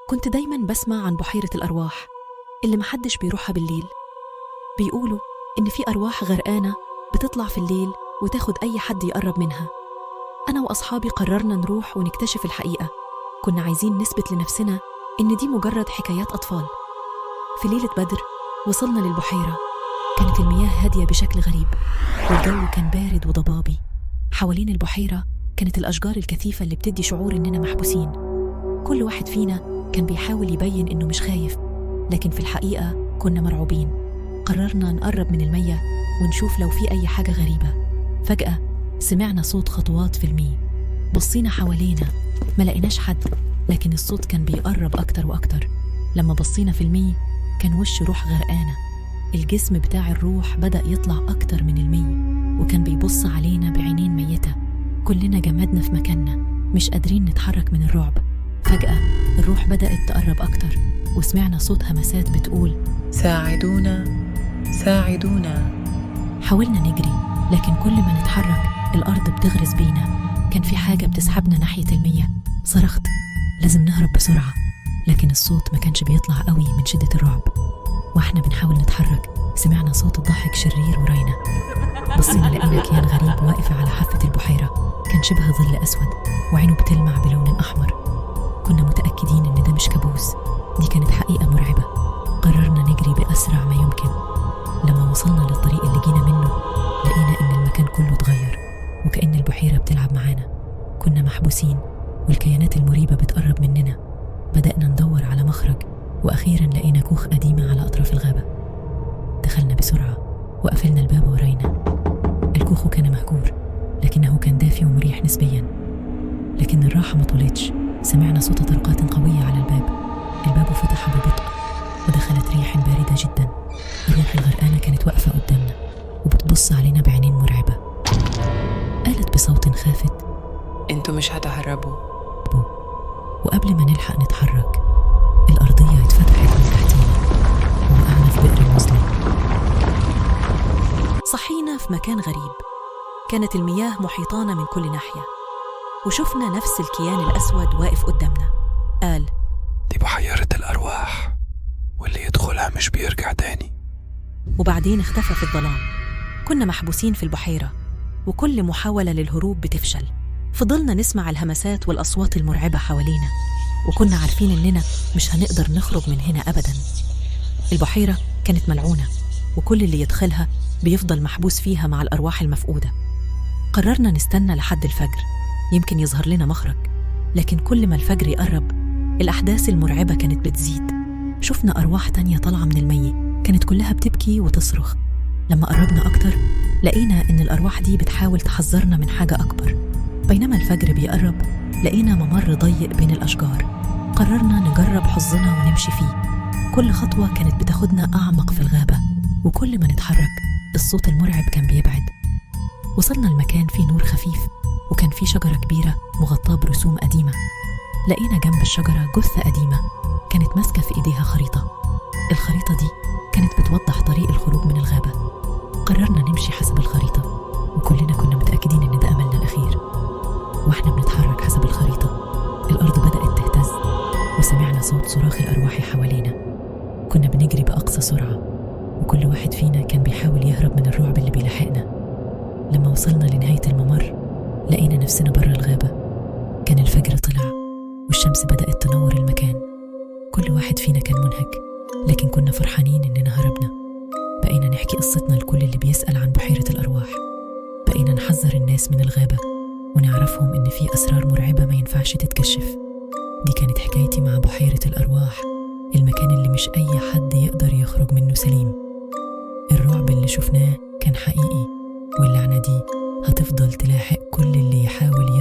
كنت دايما بسمع عن بحيرة الأرواح اللي محدش بيروحها بالليل. بيقولوا إن في أرواح غرقانة بتطلع في الليل وتاخد أي حد يقرب منها. أنا وأصحابي قررنا نروح ونكتشف الحقيقة. كنا عايزين نثبت لنفسنا إن دي مجرد حكايات أطفال. في ليلة بدر وصلنا للبحيرة. كانت المياه هادية بشكل غريب، والجو كان بارد وضبابي. حوالين البحيرة كانت الأشجار الكثيفة اللي بتدي شعور إننا محبوسين. كل واحد فينا كان بيحاول يبين إنه مش خايف، لكن في الحقيقة كنا مرعوبين. قررنا نقرب من المية ونشوف لو في أي حاجة غريبة. فجأة سمعنا صوت خطوات في المية. بصينا حوالينا ما لقيناش حد، لكن الصوت كان بيقرب أكتر وأكتر. لما بصينا في المية كان وش روح غرقانة. الجسم بتاع الروح بدأ يطلع أكتر من المية، وكان بيبص علينا بعينين ميتة. كلنا جمدنا في مكاننا، مش قادرين نتحرك من الرعب. فجأة الروح بدأت تقرب أكتر، وسمعنا صوت همسات بتقول ساعدونا، ساعدونا. حاولنا نجري، لكن كل ما نتحرك الأرض بتغرز بينا. كان في حاجة بتسحبنا ناحية المية. صرخت لازم نهرب بسرعة، لكن الصوت ما كانش بيطلع قوي من شدة الرعب. واحنا بنحاول نتحرك سمعنا صوت الضحك شرير وراينا. بصينا لقينا كيان غريب واقف على حافة البحيرة. كان شبه ظل أسود وعينه بتلمع بلون أحمر. كنا متأكدين إن ده مش كابوس، دي كانت حقيقة مرعبة. قررنا نجري بأسرع ما يمكن. لما وصلنا للطريق اللي جينا منه لقينا إن المكان كله اتغير، وكأن البحيرة بتلعب معانا. كنا محبوسين والكيانات المريبة بتقرب مننا. بدأنا ندور على مخرج، وأخيراً لقينا كوخ قديمة على أطراف الغابة. دخلنا بسرعة وقفلنا الباب وراينا. الكوخ كان مهجور، لكنه كان دافي ومريح نسبياً. لكن الراحة ما طولتش. سمعنا صوت طرقات قوية على الباب. الباب فتح ببطء ودخلت ريح باردة جداً. الروح الغرقانة كانت واقفة قدامنا وبتبص علينا بعينين مرعبة. قالت بصوت خافت انتوا مش هتهربوا. وقبل ما نلحق نتحرك الأرضية اتفتحت من تحتينا ووقعنا في بئر مظلم. صحينا في مكان غريب. كانت المياه محيطانا من كل ناحية، وشفنا نفس الكيان الأسود واقف قدامنا. قال دي بحيرة الأرواح، واللي يدخلها مش بيرجع تاني. وبعدين اختفى في الظلام. كنا محبوسين في البحيرة، وكل محاولة للهروب بتفشل. فضلنا نسمع الهمسات والأصوات المرعبة حوالينا، وكنا عارفين إننا مش هنقدر نخرج من هنا أبداً. البحيرة كانت ملعونة، وكل اللي يدخلها بيفضل محبوس فيها مع الأرواح المفقودة. قررنا نستنى لحد الفجر، يمكن يظهر لنا مخرج. لكن كل ما الفجر يقرب الأحداث المرعبة كانت بتزيد. شفنا أرواح تانية طالعة من المية، كانت كلها بتبكي وتصرخ. لما قربنا أكتر لقينا إن الأرواح دي بتحاول تحذرنا من حاجة أكبر. بينما الفجر بيقرب لقينا ممر ضيق بين الأشجار. قررنا نجرب حظنا ونمشي فيه. كل خطوة كانت بتاخدنا أعمق في الغابة، وكل ما نتحرك الصوت المرعب كان بيبعد. وصلنا المكان فيه نور خفيف، وكان فيه شجرة كبيرة مغطاة برسوم قديمة. لقينا جنب الشجرة جثة قديمة كانت ماسكة في إيديها خريطة. الخريطة دي كانت بتوضح طريق الخروج من الغابة. قررنا نمشي حسب الخريطة، وكلنا كنا متأكدين إن ده أملنا الأخير. وإحنا بنتحرك حسب الخريطة الأرض بدأت تهتز، وسمعنا صوت صراخ الأرواح حوالينا. كنا بنجري بأقصى سرعة، وكل واحد فينا كان بيحاول يهرب من الرعب اللي بيلاحقنا. لما وصلنا لنهاية الممر لقينا نفسنا برا الغابة. كان الفجر طلع والشمس بدأت تنور المكان. كل واحد فينا كان منهك، لكن كنا فرحانين إننا هربنا. بقينا نحكي قصتنا لكل اللي بيسأل عن بحيرة الأرواح. بقينا نحذر الناس من الغابة ونعرفهم إن في أسرار مرعبة ما ينفعش تتكشف. دي كانت حكايتي مع بحيرة الأرواح، المكان اللي مش أي حد يقدر يخرج منه سليم. الرعب اللي شفناه كان حقيقي، واللعنة دي هتفضل تلاحق كل اللي يحاول